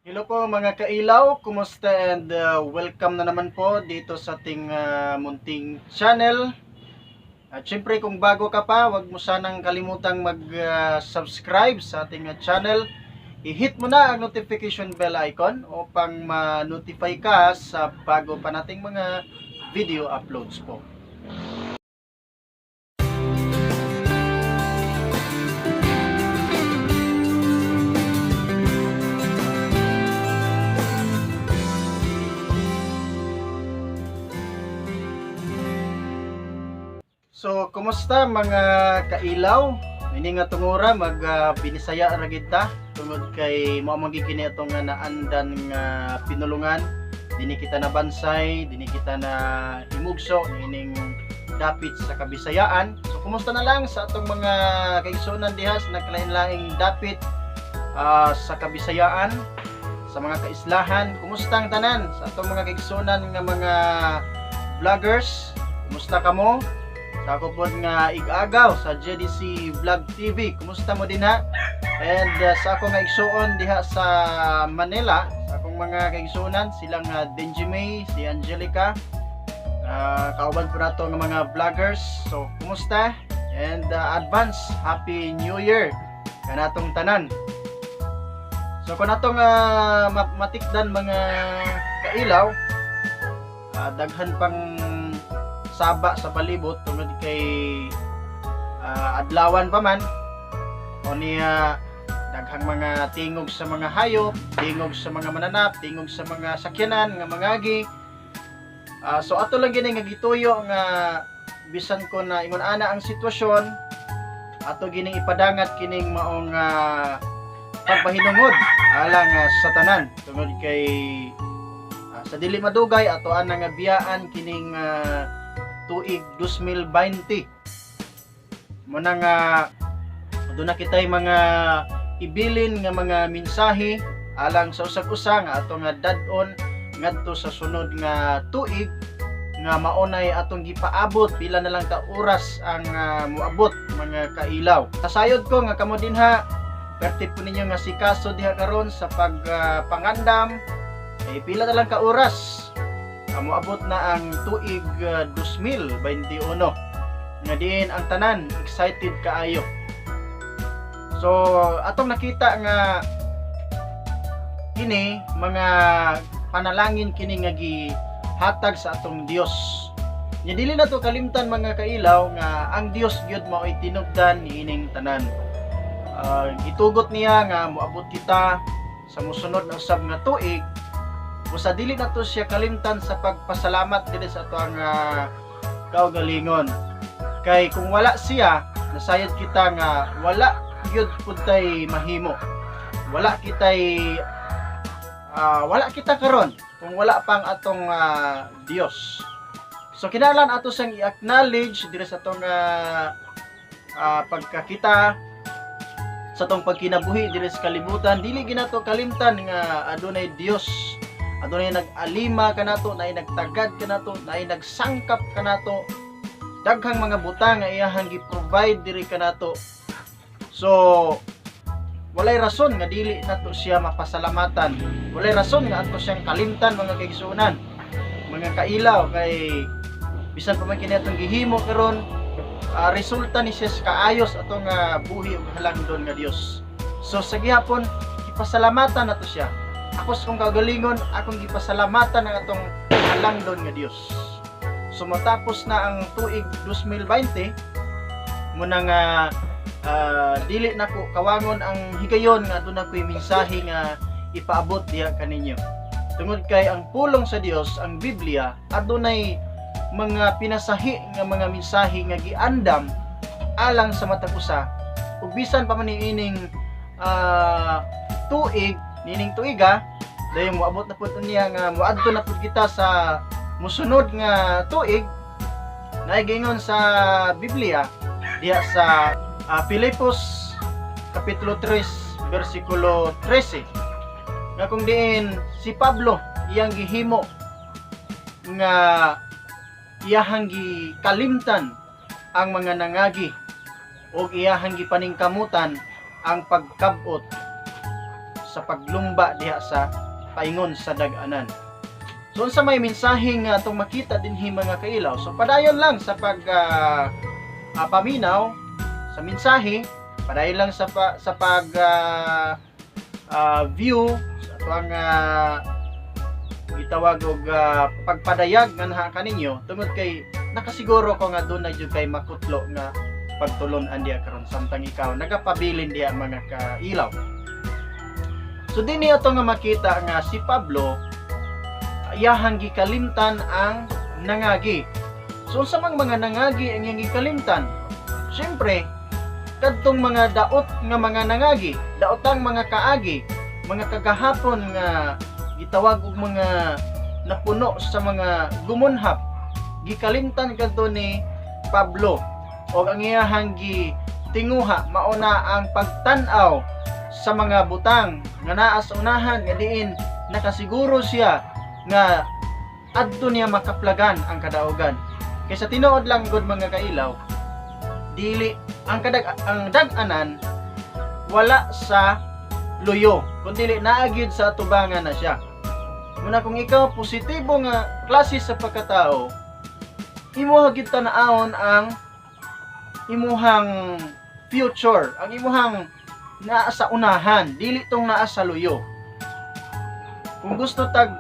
Hello po, mga kailaw, kumusta and welcome na naman po dito sa ating munting channel. At syempre, kung bago ka pa, wag mo sanang kalimutang mag-subscribe sa ating channel. I-hit mo na ang notification bell icon upang ma-notify ka sa bago pa nating mga video uploads po. So, kumusta, mga kailaw? Ini nga tungura mag binisaya ra gid ta tungod kay mao man gid kini atong nga naandan nga pinulungan. Dinhi kita na bansay, dinhi kita na himugso niining dapit sa Kabisayaan. So, kumusta na lang sa atong mga kaigsuonan diha sa nagkalain-laing dapit sa Kabisayaan, sa mga kaislahan? Kumusta ang tanan sa atong mga kaigsuonan nga mga vloggers? Kumusta kamo? Sa ako pod nga ig-agaw sa JDC Vlog TV. Kumusta mo dinha? And sa ako nga igsuon diha sa Manila, sa akong mga kaigsuonan, silang Denji May, si Angelica, kauban po nato nga mga vloggers. So, kumusta? And advance Happy New Year kanatong tanan. So kung atong matikdan, mga kailaw, daghan pang saba sa palibot tungod kay adlawan pa man o niya, daghang mga tingog sa mga hayop, tingog sa mga mananap, tingog sa mga sakyanan nga mangagi. So ato lang gini nga gituyo nga bisan ko na ingon ana ang sitwasyon, ato gining ipadangat kining maong pagpahinungod alang sa tanan tungod kay sa dili madugay ato ana nga biyaan kining tuig 2020 mo na nga doon na kitay mga ibilin nga mga mensahe alang sa usag-usa nga ato nga dad-on ngadto sa sunod nga tuig nga maunay atong gipaabot. Pila na lang ka oras ang moabot, mga kailaw. Nasayod ko nga kamo dinha perti po ninyo nga sikaso diha karon sa pagpangandam eh, pila na lang ka oras moabot na ang tuig 2021 nga diin ang tanan excited kaayo. So atong nakita nga kini mga panalangin kini nga gihatag sa atong Dios. Nya dili na to kalimtan, mga kailaw, nga ang Dios gyud mao'y tinubdan niining tanan. Gitugot niya nga moabot kita sa mosunod na usab nga tuig. Busa dili na to siya kalimtan sa pagpasalamat diri sa atoang kaugalingon. Kay kung wala siya, nasayod kita nga wala gyud pud tay mahimo. Wala kita karon kung wala pang atong Dios. So kinahanglan ato siyang i-acknowledge diri sa atong pagkakita sa atong pagkinabuhi diri sa kalibutan. Dili ginato kalimtan nga adunay Dios, adunay nag-alima kanato, naay nagtagad kanato, naay nagsangkap kanato, daghang mga butang nga iyahang gi-provide diri kanato. So walay rason nga dili nato siya mapasalamatan, walay rason nga ato siyang kalimtan, mga kaigsuonan, mga kailaw, kay bisan pa man kini atong gihimo karon, resulta ni siya sa kaayos atong buhi ug halangdon nga Dios. So sa gihapon gipasalamatan nato siya. Ako sa kong kaugalingon, akong gipasalamatan ang atong halangdon nga Dios. So matapos na ang tuig 2020 muna nga dili nako kawangon ang higayon nga aduna ko'y mensahe nga ipaabot diha kaninyo. Tungod kay ang pulong sa Dios, ang Biblia, adunay mga pinasahi nga mga mensahe nga giandam alang sa matag usa. Ug bisan pa man niining tuig, niining tuiga, dayon moabot na pud niya nga moadto na pud kita sa musunod nga tuig, naay giingon sa Biblia diha sa Filipos kapitulo 3 bersikulo 13 nga kung diin si Pablo iyang gihimo nga iyahang gikalimtan ang mga nangagi ug iyahang gipaningkamutan ang pagkabot. sa paglumba diha sa paingon sa dag-anan. So unsa may mensahe nga atong makita dinhi, mga kailaw? So padayon lang sa pag paminaw sa mensahe, padayon lang sa pag view sa atoang gitawag og pagpadayag nga naa kaninyo, tungod kay nakasiguro ko nga duna jud kay makutlo nga pagtulon-an diha karon samtang ikaw nagapabilin diha, mga kailaw. So dinhi ato nga makita nga si Pablo, iyahang gikalimtan ang nangagi. So unsa mang mga nangagi ang iyang gikalimtan? Siyempre, kadtong mga daot nga mga nangagi, daotang mga kaagi, mga kagahapon nga gitawag og mga napuno sa mga gumunhap, gikalimtan kadto ni Pablo. Og ang iyahang gitinguha mao na ang pagtan-aw sa mga butang nga naa sa unahan, nga diin nakasiguro siya nga adto niya makaplagan ang kadaugan. Kaysa tinuod lang gud, mga kailaw, dili ang ang dag-anan wala sa luyo, kundi naa gyud sa atubangan na siya. Muna kung ikaw positibo nga klase sa pagkatao, imuha gyud tan-awon ang imuhang future, ang imuhang naa sa unahan, dili tong naa sa luyo. Kung gusto tag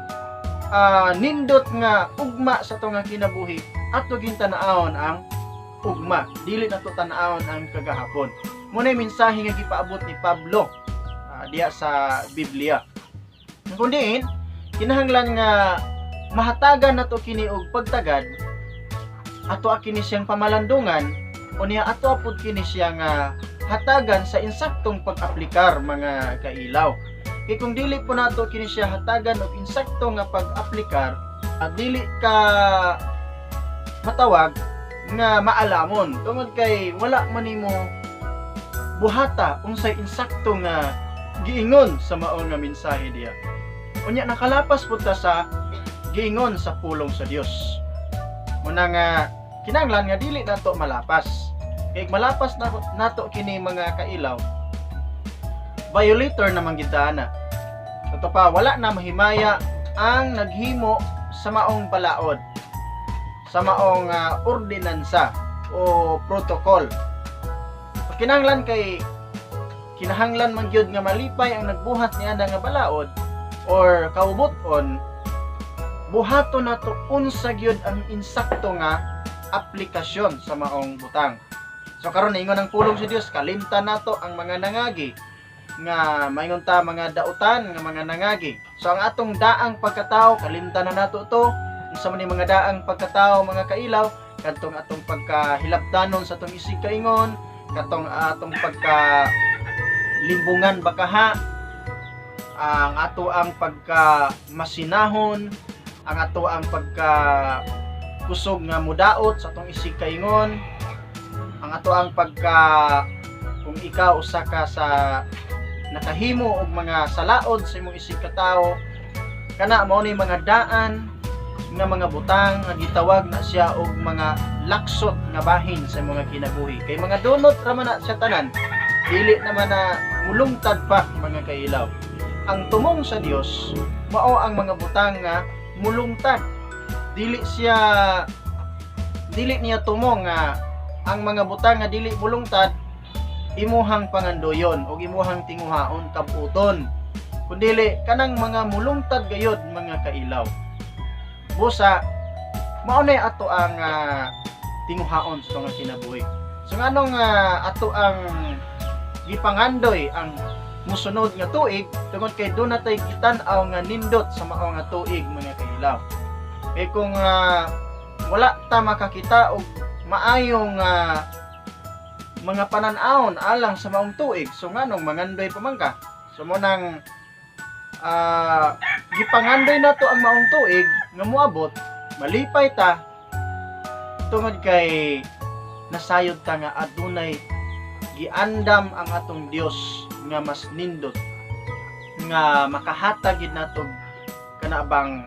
nindot nga ugma sa atong nga kinabuhi, ato gyud tan-awon ang ugma, dili nato tan-awon ang kagahapon. Muna yung mensahe nga gipaabot ni Pablo diha sa Biblia. Kung diin, kinahanglan nga mahatagan nato kini og pagtagad, ato kini siyang pamalandungan, unya ato apod kini siya nga hatagan sa insaktong pag-aplikar, mga kailaw. Kay kung dili po nato kini siya hatagan og insakto nga pag-aplikar, at dili ka matawag nga maalamon tungod kay wala man nimo buhata unsay insakto nga giingon sa mao nga mensahe diha. Unya nakalapas pud ta sa giingon sa pulong sa Dios. Muna nga kinahanglan nga dili nato malapas. Kay malapas na nato kini, mga kailaw, violator naman gid na. Ato pa, wala na mahimaya ang naghimo sa maong balaod, sa maong ordinansa o protocol. So, kinahanglan kay kinahanglan man gyud nga malipay ang nagbuhat niya nga balaod or kaubuton, buhaton nato unsa gyud ang insakto nga aplikasyon sa maong butang. So karon, ingon ang pulong sa Dios, kalimtan nato ang mga nangagi nga maingon ta mga dautan nga mga nangagi. So ang atong daang pagkatao, kalimtan na nato to. Unsa man ni mga daang pagkatao, mga kailaw? Kadtong atong pagkahilabtanon sa atong isig kaingon, katong atong pagka limbungan bakaha, ang ato ang pagka masinahon, ang ato ang pagka kusog nga mudaot sa atong isig kaingon, ang ato ang pagka kung ikaw usa ka sa nakahimo og mga salaod sa imong isig katawo, kana mao ni mga daan nga mga butang nga gitawag na siya og mga laksot nga bahin sa mga kinabuhi, kay mga dunot ra man na siya tanan, dili naman na mulungtad pa, mga kailaw. Ang tumong sa Dios mao ang mga butang nga mulungtad. Dili siya, dili niya tumong nga ang mga butang nga dili mulungtad imuhang pangandoyon o imuhang tinguhaon kabuton, kundili kanang mga mulungtad gayod, mga kailaw. Busa mao na ato ang tinguhaon sa mga kinabuhi. So nganong ato ang gipangandoy ang musunod nga tuig? Tungod kay duna tay gitan-aw nga nindot sa mao nga tuig, mga kailaw. Kay kung wala ta makakita og maayong mga panan-awon alang sa maong tuig, so nganong mangandoy pa man ka? So mo nang gipangandoy nato ang maong tuig nga moabot, malipay ta tungod kay nasayod ta nga adunay giandam ang atong Dios nga mas nindot nga makahatag gid nato kana bang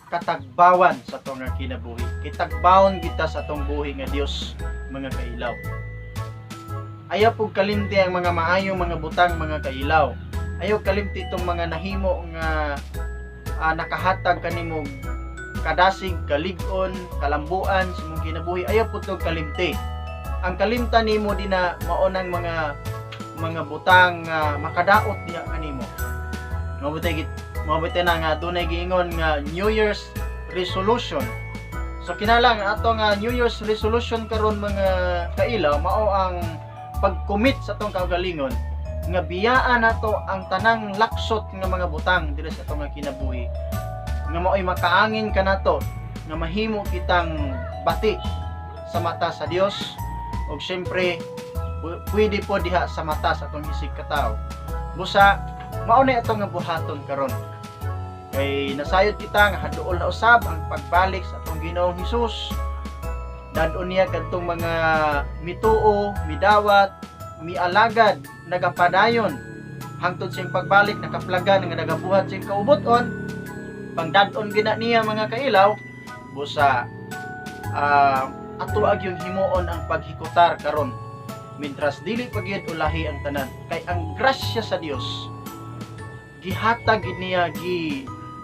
katagbawan sa atong nga kinabuhi. Kay tagbawon kita sa atong buhi nga Dios, mga kailaw. Ayaw pug kalimti ang mga maayong mga butang, mga kailaw. Ayaw kalimti itong mga nahimo nga nakahatag kanimo kadasig, kalig-on, kalambuan sa imong kinabuhi. Ayaw pud tog kalimti. Ang kalimtan nimo dina mao nang mga butang nga makadaot diha kanimo. Mabuti na nga dunay giingon nga New Year's resolution. So kinahanglan ato nga New Year's resolution karon, mga kailaw, mao ang pag-commit sa atong kaugalingon nga biyaan nato ang tanang laksot nga mga butang diri sa atong nga kinabuhi nga mao'y makaangin kanato nga mahimo kitang bati sa mata sa Dios ug syempre pwede po diha sa mata sa atong isig katawo. Busa mao na ato nga buhaton karon kay nasayod kita nga haduol na usab ang pagbalik sa atong Ginoong Hesus. Dad-on niya kadtong mga mituo, midawat, mialagad, nagapadayon hangtod siyang pagbalik, nakaplagan nga nagabuhat siyang kaubuton. Pangdad-on gina niya, mga kailaw. Busa ato agyong himuon ang paghikutar karon mintras dili pa gyud ulahi ang tanan, kay ang grasya sa Dios gihatag gid niya,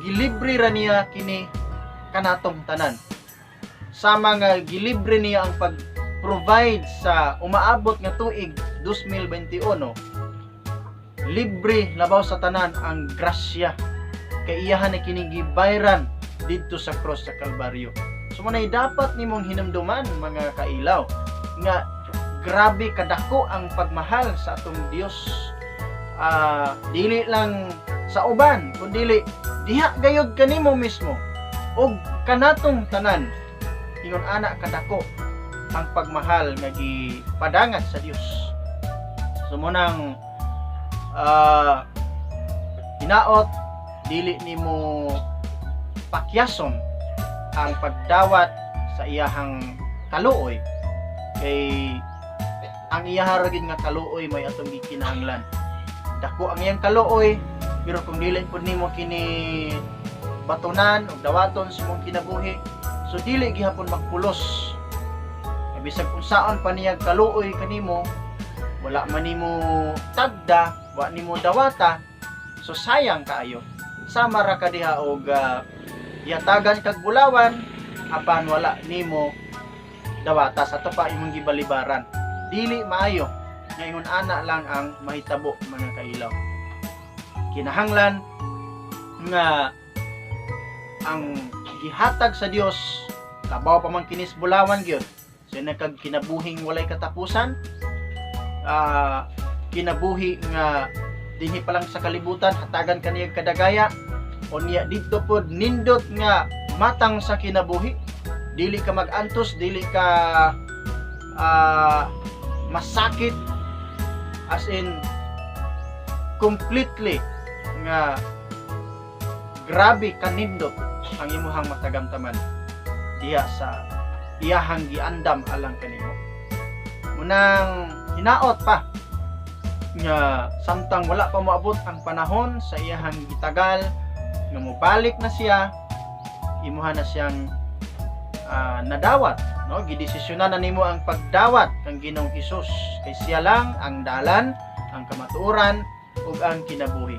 gilibre ra niya kini kanatong tanan, sama nga gilibre niya ang pag-provide sa umaabot nga tuig 2021. Libre labaw sa tanan ang grasya kay iyahan na kini gibayran didto sa cross sa Kalbaryo. So manay dapat nimong hinumduman, mga kailaw, nga grabe kadako ang pagmahal sa atong Dios, dili lang sa uban kundili diha gayud kanimo mismo ug kanatong tanan. Ingon ana kadako ang pagmahal nga gipadangat sa Dios. So munang hinaot dili nimo pakyason ang pagdawat sa iyahang kaluoy, kay ang iyaha ra gid nga kaluoy may atong gikinahanglan. Dako ang iyang kaluoy, pero kung dili pud nimo kini batunan ug dawaton sa imong kinabuhi, so dili gihapon magpulos. Bisag unsaon pa niya kaluoy kanimo, wala man nimo tagda, wa nimo dawata, so sayang kaayo. Sama ra ka diha og yatagan kag bulawan apan wala nimo dawata sa pa imong gibalibaran. Dili maayo nga ingon ana lang ang mahitabo, mga kailaw. Kinahanglan nga ang gihatag sa Dios labaw pa man kinis bulawan gyud so nakag kinabuhing walay katapusan, kinabuhi nga dinhi pa lang sa kalibutan hatagan kaniya kadagaya o niya didto pod nindot nga matang sa kinabuhi, dili ka magantos, dili ka masakit, as in completely nga grabe kanindot ang imuhang matagamtaman diha sa iyahang giandam alang kanimo. Munang hinaot pa nga samtang wala pa moabot ang panahon sa iyahang gitagal nga mobalik na siya, imuha na siyang nadawat, no, gidesisyonan na nimo ang pagdawat kang Ginoong Hesus, kay siya lang ang dalan, ang kamatuoran ug ang kinabuhi.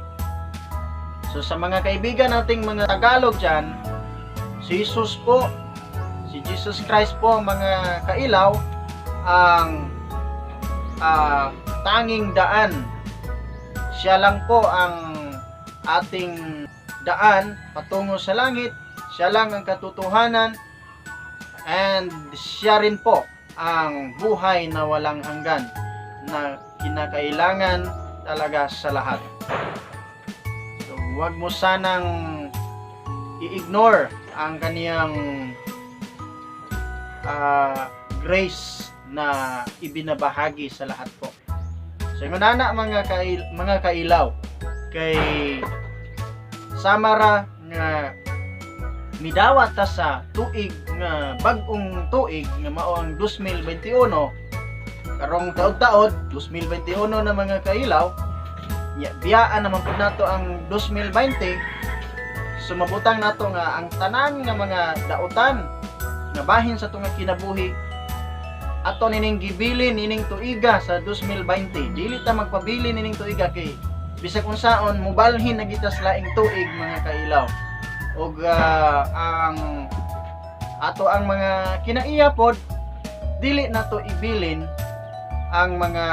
So sa mga kaibigan nating mga Tagalog diyan, si Jesus po, si Jesus Christ po, mga kailaw, ang tanging daan. Siya lang po ang ating daan patungo sa langit. Siya lang ang katotohanan and siya rin po ang buhay na walang hanggan na kinakailangan talaga sa lahat. So, huwag mo sanang i-ignore ang kaniyang grace na ibinabahagi sa lahat po. So, ingon ana, mga kailaw, kay samara nga midawat ta sa tuig nga bag-ong tuig nga mao ang 2021 karong taod-taod 2021 na, mga kailaw. Nya biyaan naman pud nato ang 2020, so mabutang nato nga ang tanan nga mga dautan nga bahin sa atong kinabuhi ato nining gibilin nining tuiga sa 2020. Dili ta magpabili nining tuiga kay Bisag unsaon, mubalhin na kita sa laing tuig, mga kailaw. Ug ang ato ang mga kinaiya pod, dili nato ibilin ang mga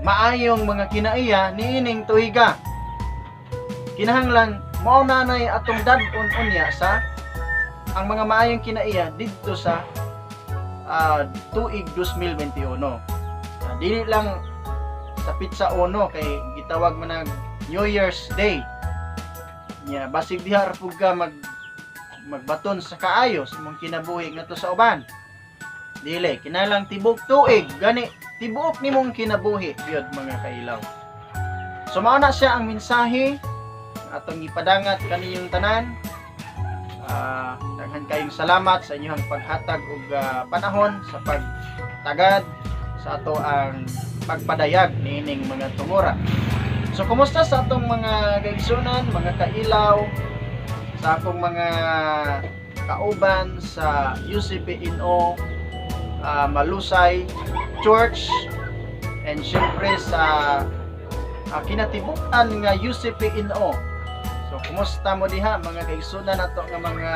maayong mga kinaiya niining tuiga. Kinahanglan mao na nay atong dad-on unya sa ang mga maayong kinaiya didto sa tuig 2021. Dili lang sa petsa 1 kay gitawag man nag New Year's Day. Nya basig diha ra pud ka magbaton sa kaayo sa imong kinabuhi ngadto sa uban. Dili, kinahanglan tibok tuig, gani tibuok nimong kinabuhi gyud, mga kailaw. So mao na siya ang mensahe atong ipadangat kaniyong tanan. Daghan kayong salamat sa inyong paghatag og panahon sa pagtagad sa ato ang pagpadayag niining mga tungura. So kumusta sa atong mga kaigsunan, mga kailaw, sa akong mga kauban sa UCPNO Malusay Church and syempre sa kinatibuk-an nga UCPNO. So kumusta mo diha, mga kaigsunan nato nga mga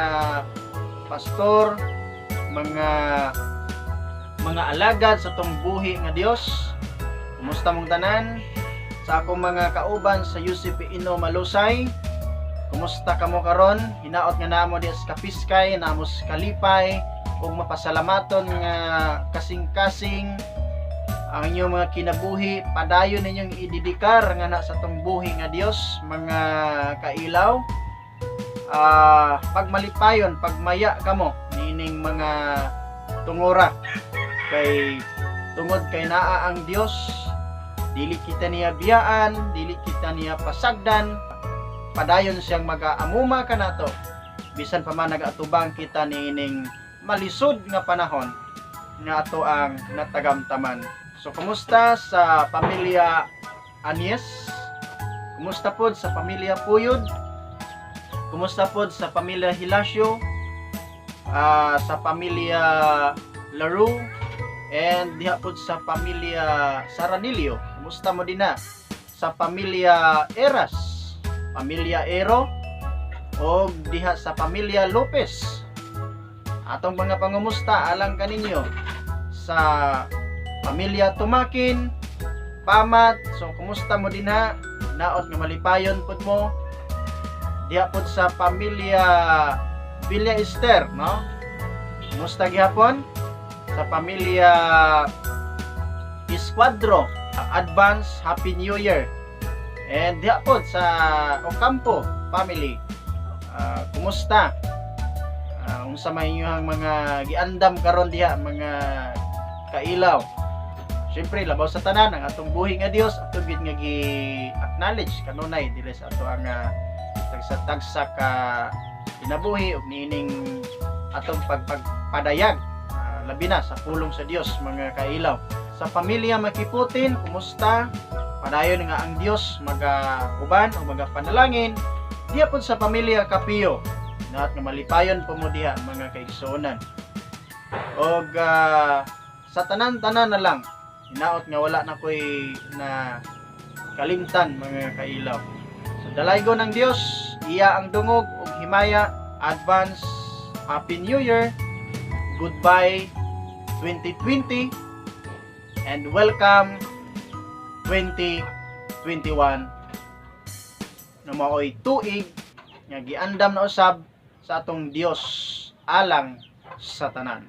pastor, mga alagad sa tong buhi nga Dios? Kumusta mong tanan? Sa akong mga kauban sa UCPNO Malusay, kumusta kamo karon? Hinaot nga namo diha sa Kapiskay, namo sa Kalipay ug mapasalamaton nga kasing-kasing ang inyong mga kinabuhi, padayon ninyong idedikar nga na sa tong buhi nga Dios, mga kailaw. Pagmalipayon, pagmaya kamo niining mga tungura kay tungod kay naa ang Dios, dili kita niya biyaan, dili kita niya pasagdan. Padayon siyang magaamuma kanato bisan pa man nagaatubang kita niining malisod nga panahon nga ato ang natagamtaman. So kumusta sa pamilya Anies? Kumusta pod sa pamilya Puyod? Kumusta pod sa pamilya Hilasio? Sa pamilya Laru and diha pod sa pamilya Saranillo. Kumusta mo dinha? Sa pamilya Eras, pamilya Ero o diha sa pamilya Lopez. Atong mga pangumusta alang kaninyo sa pamilya Tumakin, Pamat. So kumusta mo dinha? Naot nga malipayon pud mo. Diha pud sa pamilya Villa Esther, no? Kumusta gihapon? Sa pamilya Esquadro, advance Happy New Year. And diha pod sa Ocampo family. Kumusta? Unsa may inyong mga giandam karon diha, mga kailaw? Siyempre, labaw sa tanan, ang atong buhi nga Dios ato gid nga gi-acknowledge kanunay dili sa ato ang tagsa-tagsa ka kinabuhi ug niining atong pagpagpadayag, labi na sa pulong sa Dios, mga kailaw. Sa pamilya Makiputin, kumusta? Padayon nga ang Dios maga-uban o magapanalangin. Diha pod sa pamilya Kapiyo, naot nga malipayon po mo diha, mga kaigsuonan. Og sa tanan-tanan na lang, hinaot nga wala na ko'y na kalimtan, mga kailaw. So dalaygon ng Dios, iya ang dungog ug himaya. Advance Happy New Year. Goodbye 2020 and welcome 2021 na maoy tuig nga giandam na usab sa atong Dios alang sa tanan.